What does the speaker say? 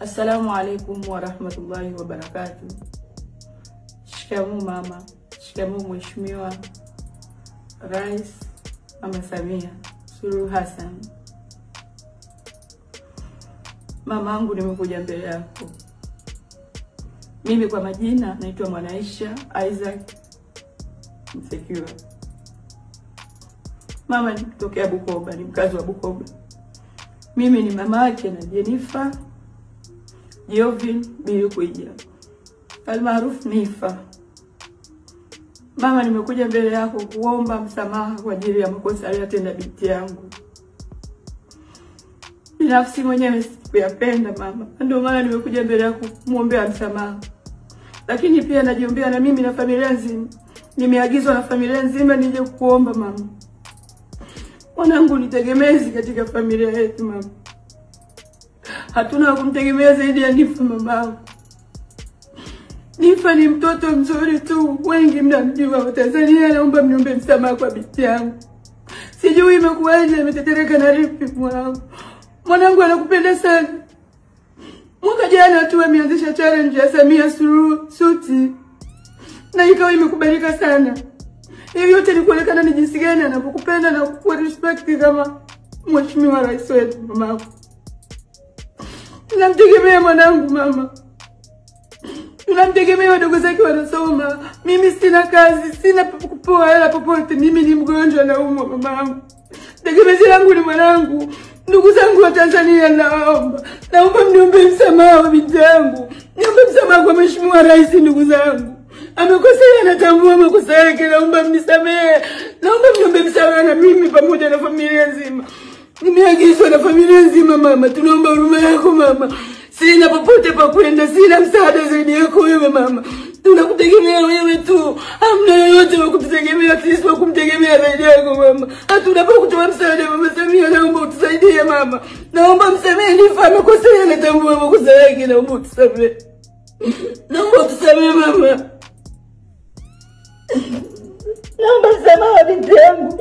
Assalamu alaikum warahmatullahi wabarakatuh. Shikamoo mama, shikamoo Mheshimiwa Rais Mama Samia Suluhu Hassan. Mamangu, nimekuja mbele yako. Mimi kwa majina naitwa Mwanaisha Isaac Msekiwa. Mama nikitokea Bukoba, ni mkazi wa Bukoba. Mimi ni mama yake na Jennifer Jovin Bilikuija, almaarufu Nifa. Mama, nimekuja mbele yako kuomba msamaha kwa ajili ya makosa aliyotenda binti yangu. Binafsi mwenyewe sikuyapenda mama, ndio maana nimekuja mbele yako kumuombea msamaha. Lakini pia najiombea na mimi na familia nzima. Nimeagizwa na familia nzima nije kukuomba mama. Mwanangu ni tegemezi katika familia yetu mama. Hatuna kumtegemea zaidi ya Nifa mamangu. Nifa ni mtoto mzuri tu, wengi mnamjua wa Tanzania. Naomba mniombe msamaha kwa binti yangu. Sijui imekuwaje, ametetereka na rifi mwanangu. Mwanangu anakupenda sana. Mwaka jana tu ameanzisha challenge ya Samia Suluhu suti, na ikawa imekubalika sana. Hiyo yote ni kuonekana ni jinsi gani anapokupenda na kukuwa respect kama Mheshimiwa Rais wetu mamangu. Tunamtegemea mwanangu mama. Tunamtegemea, wadogo zake wanasoma. Mimi sina kazi, sina kupoa hela popote. Mimi ni mgonjwa na umwa mamangu. Tegemezi langu ni mwanangu. Ndugu zangu wa Tanzania, naomba. Naomba mniombe msamaha wa binti yangu. Niombe msamaha kwa Mheshimiwa Rais, ndugu zangu. Amekosea, natambua makosa yake, naomba mnisamehe. Naomba mniombe msamaha na mimi pamoja na familia nzima. Nimeagizwa na familia nzima mama, tunaomba huruma yako mama. Sina popote pa kwenda, sina msaada zaidi yako wewe mama. Tunakutegemea wewe tu. Hamna yoyote wa kututegemea, sisi wa kumtegemea zaidi yako mama. Hatuna pa kutoa msaada mama Samia, naomba utusaidie mama. Naomba msamehe Nifa, amekosea, natambua makosa yake, naomba utusamehe. Naomba utusamehe mama. Naomba msamaha binti yangu.